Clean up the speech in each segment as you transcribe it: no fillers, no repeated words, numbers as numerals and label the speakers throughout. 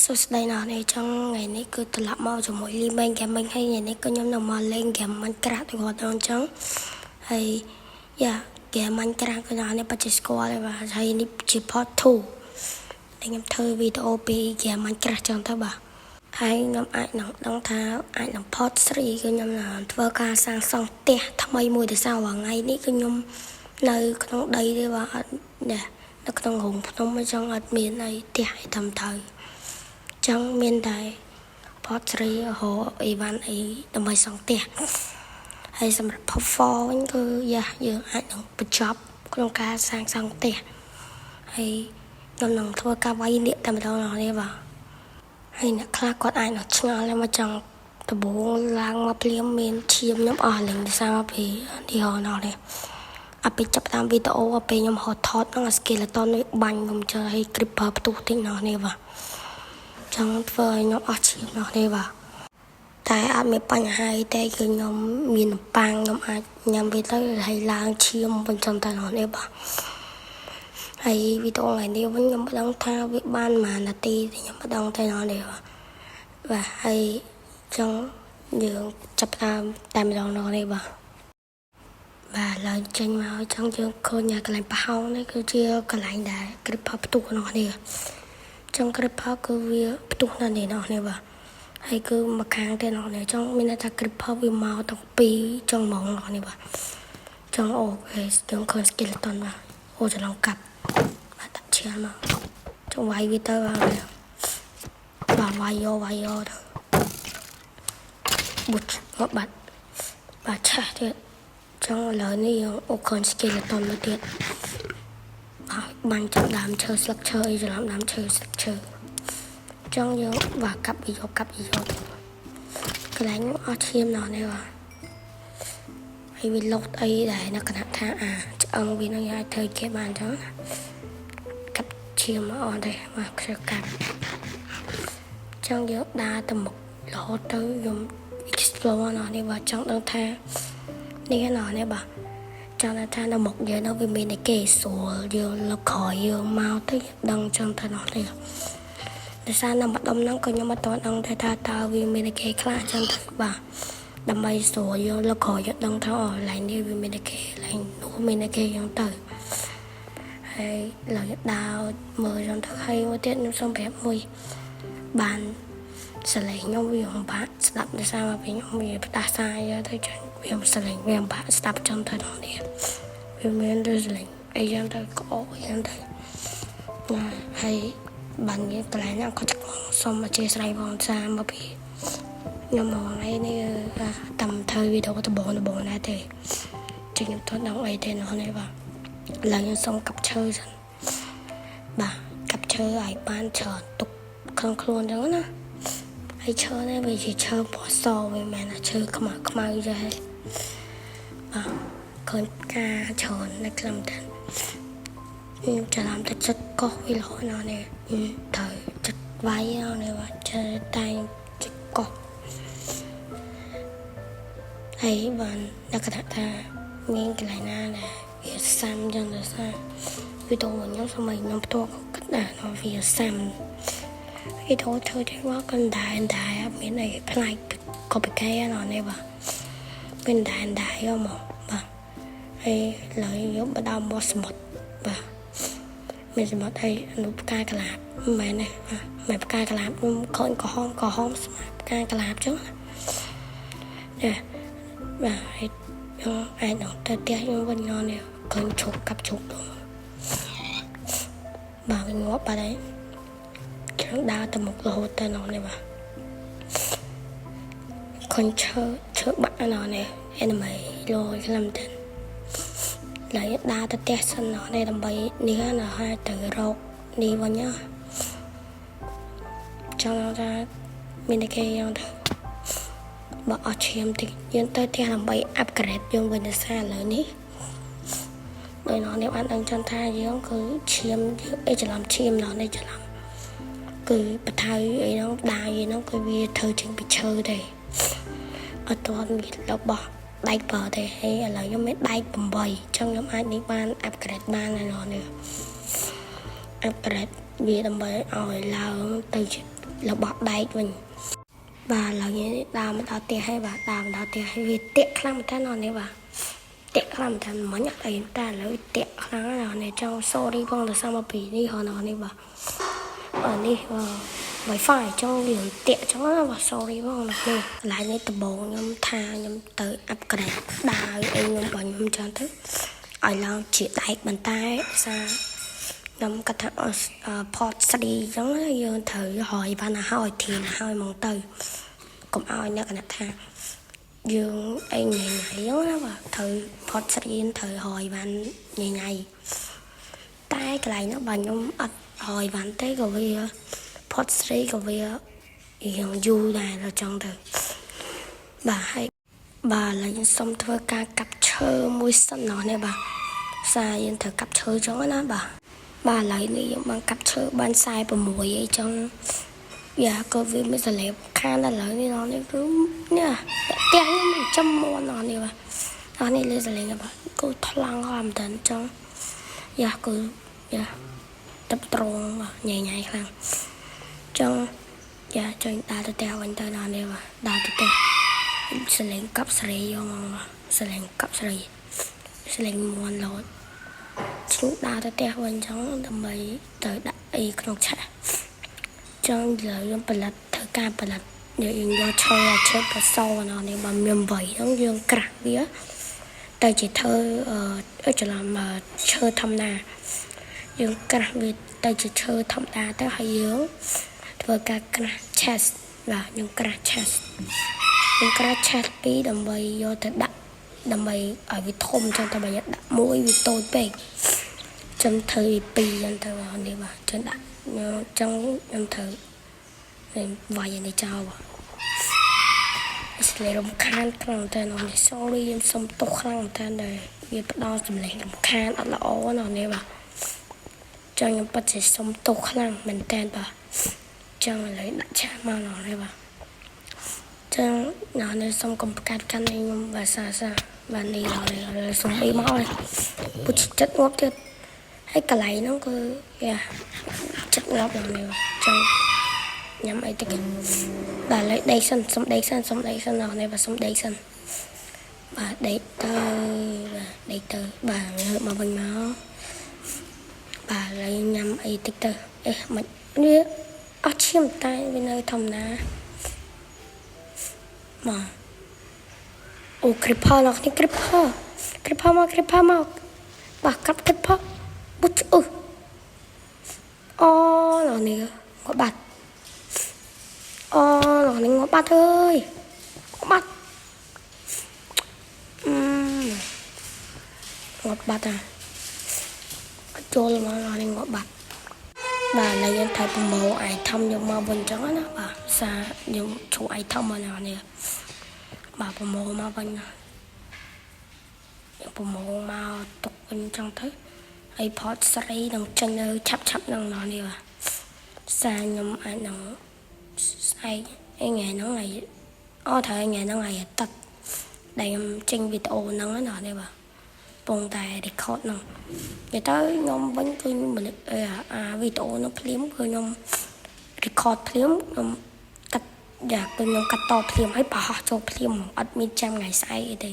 Speaker 1: សួស្តីអ្នកនេះចង់ថ្ងៃនេះគឺត្រឡប់មកជាមួយ Li Meng Gaming ហើយថ្ងៃនេះក៏ខ្ញុំនឹងមកលេង game Minecraft ដូចគាត់ដល់អញ្ចឹងហើយយ៉ា game Minecraft ក៏អ្នកនេះពិតជាស្គាល់ហើយបាទហើយនេះជា part 2ដែលខ្ញុំធ្វើវីដេអូពី game Minecraft ចឹងទៅបាទហើយខ្ញុំអាចនឹងដឹងថាអាចនឹង part 3គឺខ្ញុំនឹងធ្វើការសាងសង់ផ្ទះថ្មីមួយដោយសារថ្ងៃនេះគឺខ្ញុំនៅក្នុងដីទេបាទអត់នេះនៅក្នុងរោងភ្នំអញ្ចឹងអត់មានអីផ្ទះអីត្រឹមត្រូវ ចឹងមានតែ part 3រកអីវ៉ាន់អីដើម្បីសង់ផ្ទះហើយសម្រាប់ part 4វិញគឺយ៉ាយើងអាចនឹងបញ្ចប់ក្នុងការសាងសង់ផ្ទះហើយខ្ញុំនឹងធ្វើការវាយនាគតែម្ដងដល់នេះបាទហើយអ្នកខ្លះគាត់អាចនឹងឆ្ងល់ហើយមកចង់ដំបូងឡើងមកភ្លាមមានឈាមខ្ញុំអស់លេងដោយសារមកពីនេះហ៎ណោះនេះអពេលចាប់តាមវីដេអូអពេលខ្ញុំហត់ថតហ្នឹងអា skeleton នេះបាញ់ខ្ញុំចើឲ្យ creeper ផ្ទុះតិចណោះនេះបាទចង់ធ្វើឲ្យខ្ញុំអស់ឈាមនោះទេបាទតែអត់មានបញ្ហាអីទេគឺខ្ញុំមាននំប៉័ងខ្ញុំអាចញ៉ាំវាទៅហើយឡើងឈាមវិញចឹងតែនោះនេះបាទហើយវីដេអូថ្ងៃនេះវិញខ្ញុំមិនដឹងថាវាបានប៉ុន្មាននាទីទេខ្ញុំមិនដឹងទេនោះនេះបាទបាទហើយចង់យើងចាប់ផ្ដើមតែម្ដងនោះនេះបាទបាទឡើងចេញមកចង់យើងឃើញកន្លែងប្រហោងនេះគឺជាកន្លែងដែល creeper ផ្ទុះនោះនេះ ចង់ creeper គឺវាផ្ទុះនៅនេះនោះនេះបាទហើយគឺមកខាងទេនោះនេះចង់មានន័យថា creeper វាមកទាំងពីរចង់ហ្មងនោះនេះបាទចង់ OK ចង់ឃើញ skeleton បាទអូច្រឡំកាប់បាទដាក់ឈាមមកចង់វាយវាទៅបាទបាទវាយយកវាយយកទៅបុចមកបាត់បាទឆេះទៀតចង់ឥឡូវនេះយើងអូឃើញ skeleton មកទៀត បាទបាញ់ចាប់ដើមឈើស្លឹកឈើអីច្រឡំដើមឈើស្លឹកឈើចង់យកបាទកាប់វាយកកាប់វាយកទៅកន្លែងនោះអស់ឈាមណោះនេះបាទហើយវាលុតអីដែរនៅគណៈថាអាឆ្អឹងវានឹងអាចធ្វើគេបានចឹងណាកាប់ឈាមមកអត់ទេបាទខ្ជិលកាប់ចង់យកដើរទៅមុខរហូតទៅខ្ញុំ explore ណោះនេះបាទចង់ដឹងថានេះណោះនេះបាទ ចង់ថានៅមុខយើងនោះវាមានតែគេស្រួលយើងលើកក្រោយយើងមកទៅដឹងចឹងទៅនោះនេះដោយសារនៅម្ដុំហ្នឹងក៏ខ្ញុំអត់ទាន់ដឹងដែរថាតើវាមានតែគេខ្លះចឹងទៅបាទដើម្បីស្រួលយើងលើកក្រោយយើងដឹងថាអូកន្លែងនេះវាមានតែគេកន្លែងនោះមានតែគេចឹងទៅហើយឡើយដើរមើលចឹងទៅហើយមួយទៀតខ្ញុំសូមប្រាប់មួយបានសលេងខ្ញុំវាពិបាកស្ដាប់ដោយសារមកវិញខ្ញុំវាផ្ដាសាយទៅចឹងវាសលេងវាពិបាកស្ដាប់ចឹងទៅដល់នេះវាមានដូចសលេងអីចឹងទៅក្អកចឹងទៅណាហើយបាននិយាយកន្លែងហ្នឹងក៏សូមអធិស្ឋានផងសារមកពីខ្ញុំមកថ្ងៃនេះតាមធ្វើវីដេអូដំបងដំបងដែរទេចឹងខ្ញុំថតដល់អីទេនោះនេះបាទឥឡូវខ្ញុំសូមកាប់ឈើសិនបាទកាប់ឈើឲ្យបានច្រើនទុកក្នុងខ្លួនចឹងណាហើយឈើនេះវាជាឈើពណ៌សវាមិនមែនថាឈើខ្មៅខ្មៅចេះបាទឃើញផ្កាច្រើននៅខ្លឹមតែខ្ញុំច្រឡំតែចិត្តកោះវារហូតដល់នេះត្រូវចិត្តវាយដល់នេះបាទចេះតែចិត្តកោះហើយបានលក្ខណៈថាមានកន្លែងណាដែលវាសាំចឹងទៅសារវីដេអូខ្ញុំសម័យខ្ញុំផ្ទាល់ក៏គិតដែរថាវាសាំវីដេអូធ្វើចេញមកក៏ដែរដែរអត់មានអីប្លែកក៏ពីគេណោះនេះបាទមានដែរដែរមកបាទហើយឡើយយកបដើមមកសមុទ្របាទមានសមុទ្រហើយអនុផ្កាកលាបមិនមែនទេបាទមិនផ្កាកលាបខ្ញុំឃើញក្រហមក្រហមស្មាផ្កាកលាបចឹងណានេះបាទហើយខ្ញុំអាចនឹងទៅផ្ទះខ្ញុំវិញណោះនេះឃើញឈប់កាប់ឈប់ទៅបាទវាងាប់បាត់ហើយខ្ញុំដើរទៅមុខរហូតទៅណោះនេះបាទឃើញឈើឈើបាក់ណោះនេះ enemy លយខ្លាំងមែនឡើយដើរទៅផ្ទះសិនណោះនេះដើម្បីនេះណាហើយទៅរកនេះវិញណាចង់ថាមានតែគេយ៉ាងទៅបើអស់ឈាមតិចយើងទៅផ្ទះដើម្បី upgrade យើងវិញទៅសារឥឡូវនេះដោយណោះនេះបានដឹងចឹងថាយើងគឺឈាមយើងអីច្រឡំឈាមណោះនេះច្រឡំគឺបថៅអីហ្នឹងដាវអីហ្នឹងគឺវាធ្វើចេញពីឈើទេអត់ទាន់មានរបស់ដែកប្រើទេហើយឥឡូវខ្ញុំមានដែក8អញ្ចឹងខ្ញុំអាចនេះបាន upgrade បានហើយណោះនេះ upgrade វាដើម្បីឲ្យឡើងទៅជា របស់ដែកវិញបាទឥឡូវនេះដើរមកដល់ផ្ទះហើយបាទដើរមកដល់ផ្ទះហើយវាតាក់ខ្លាំងមែនតើនេះបាទតាក់ខ្លាំងមែនតើមិញអត់អីតែឥឡូវតាក់ខ្លាំងណាស់នេះចង់ sorry ផងដោយសារមកពីនេះហ៎នេះបាទអានេះ Wi-Fi ចង់វាតាក់ចឹងណាបាទ sorry ផងនេះកន្លែងនេះដំបងខ្ញុំថាខ្ញុំទៅ upgrade ដាវអីខ្ញុំបើខ្ញុំចឹងទៅឲ្យឡើងជាដែកបន្តែសារខ្ញុំគាត់ថា part 3អញ្ចឹងយើងត្រូវរយបានហើយធានហើយហ្មងទៅកុំឲ្យអ្នកកណថាយើងអីញ៉ៃញ៉ៃអញ្ចឹងណាបាទត្រូវ part 3ត្រូវរយបានញ៉ៃញ៉ៃតែកន្លែងនោះបើខ្ញុំអត់រយបានទេក៏វា part 3ក៏វារៀងយូរដែរដល់ចឹងទៅបាទហើយបាទឥឡូវខ្ញុំសុំធ្វើការកាប់ឈើមួយសិនណោះនេះបាទសារយើងត្រូវកាប់ឈើចឹងណាបាទបាទឥឡូវនេះយើងបានកាប់ឈើបាន46អីចឹងយ៉ាក៏វាមានសលេបខានដល់ឥឡូវនេះណោះនេះគឺនេះផ្ទះខ្ញុំមិនចាំមួនណោះនេះបាទណោះនេះលើសលេងបាទគឺថ្លង់ខ្លាំងមែនតើចឹងយ៉ាគឺយ៉ាទឹកត្រង់បាទញ៉ៃញ៉ៃខ្លាំងចឹងយ៉ាចុញដើរទៅផ្ទះវិញទៅដល់នេះបាទដើរទៅផ្ទះសលេងកប់សេរីយកមកបាទសលេងកប់សេរីសលេងមួនលោតឈ្ងដើរទៅផ្ទះវិញចឹងដើម្បីទៅដាក់អីក្នុងឆាចឹងឥឡូវយើងផលិតធ្វើការផលិតយើងយកឈើឈើបសណោះនេះបើមាន8ហ្នឹងយើងក្រាស់វាទៅជាធ្វើអឺច្រឡំឈើធម្មតាយើងក្រាស់វាទៅជាឈើធម្មតាទៅហើយយើងធ្វើការក្រាស់ chest បាទយើងក្រាស់ chest យើងក្រាស់ chest ពីរដើម្បីយកទៅដាក់ដើម្បីឲ្យវាធំចឹងតែបើយើងដាក់មួយវាតូចពេកចឹងធ្វើពីរចឹងទៅបាទនេះបាទចឹងដាក់ចឹងខ្ញុំត្រូវវាយនេះចោលបាទស្លេរំខានខ្លាំងតែនោះនេះ sorry ខ្ញុំសុំទោសខ្លាំងតែដែលវាផ្ដល់សម្លេងរំខានអត់ល្អណាស់នេះបាទចឹងខ្ញុំពិតជាសុំទោសខ្លាំងមែនតើបាទចឹងឥឡូវដាក់ឆាមកណោះនេះបាទចឹងណោះនេះសុំកុំប្រកាសកាន់ឲ្យខ្ញុំបាទសាសាបាទនេះដល់នេះសុំអីមកហើយពុជចិត្តងាប់ទៀតហើយកន្លែងហ្នឹងគឺយ៉ាចិត្តងាប់ដល់នេះបាទចឹងញ៉ាំអីតិចបាទឥឡូវដេកសិនសុំដេកសិនសុំដេកសិនណោះនេះបាទសុំដេកសិនបាទដេកទៅបាទដេកទៅបាទងើបមកវិញមកបាទឥឡូវញ៉ាំអីតិចទៅអេមិនវាអត់ឈាមតែវានៅធម្មតាមកអូ creeper លោកនេះ creeper creeper មក creeper មកបាទកាប់ creeper បុចអឺអូលោកនេះងាប់បាត់អូលោកនេះងាប់បាត់អើយងាប់បាត់អឺងាប់បាត់អាចូលមកលោកនេះងាប់បាត់បាទឥឡូវយើងត្រូវប្រមូល item យកមកវិញចឹងណាបាទសារយើងចូល item មកនេះបាទប្រមូលមកវិញណាយើងប្រមូលមកទុកវិញចឹងទៅហើយ part ស្រីនឹងចេញនៅឆាប់ឆាប់នឹងនេះបាទសារខ្ញុំអាចនឹងស្អែកឯថ្ងៃហ្នឹងថ្ងៃអូត្រូវថ្ងៃហ្នឹងថ្ងៃអាទិត្យដែលខ្ញុំចេញវីដេអូហ្នឹងណានេះបាទពងតែ record ហ្នឹងនិយាយទៅខ្ញុំវិញគឺខ្ញុំអាវីដេអូហ្នឹងភ្លាមគឺខ្ញុំ record ភ្លាមខ្ញុំកាត់យ៉ាគឺខ្ញុំកាត់តភ្លាមហើយបង្ហោះចូលភ្លាមអត់មានចាំថ្ងៃស្អែកអីទេ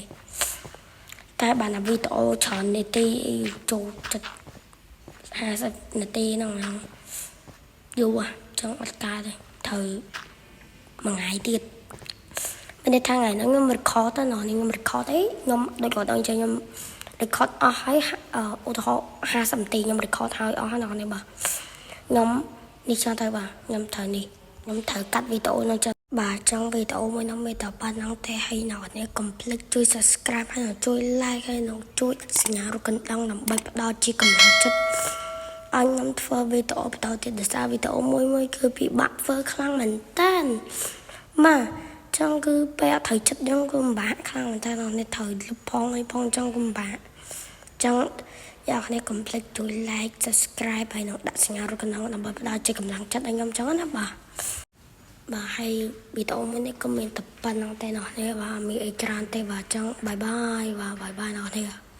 Speaker 1: តែបានអាវីដេអូច្រើននាទីអីចូលចិត្ត50នាទីហ្នឹងហ្នឹងយូរចង់អត់កើតទេត្រូវមួយថ្ងៃទៀតមានន័យថាថ្ងៃហ្នឹងខ្ញុំ record ទៅណោះនេះខ្ញុំ record អីខ្ញុំដូចគាត់អញ្ចឹងខ្ញុំ record អស់ហើយឧទាហរណ៍50នាទីខ្ញុំ record ហើយអស់ហើយណោះនេះបាទខ្ញុំនេះចង់ទៅបាទខ្ញុំត្រូវនេះខ្ញុំត្រូវកាត់វីដេអូនឹងចឹងបាទចង់វីដេអូមួយនោះមានតែប៉ុណ្ណឹងទេហើយអ្នកនេះកុំភ្លេចជួយ Subscribe ហើយនិងជួយ Like ហើយនិងជួយសញ្ញារូបកណ្ដឹងដើម្បីផ្ដល់ជាកម្លាំងចិត្តឲ្យខ្ញុំធ្វើវីដេអូបន្តទៀតដោយសារវីដេអូមួយមួយគឺពិបាកធ្វើខ្លាំងមែនតើបាទចង់គឺពេលអត់ត្រូវចិត្តខ្ញុំគឺពិបាកខ្លាំងមែនតើអ្នកត្រូវលុបផងអីផងចង់គឺពិបាកចង់ អ្នកគ្នាកុំភ្លេចជួយ like subscribe ហើយនិងដាក់សញ្ញារូបកណ្ដឹងដើម្បីផ្ដល់ជាកម្លាំងចិត្តឲ្យខ្ញុំចឹងណាបាទបាទហើយវីដេអូមួយនេះក៏មានតែប៉ុណ្ណឹងទេអ្នកគ្នាបាទមានអីច្រើនទេបាទចឹង bye bye បាទ bye bye អ្នកគ្នា។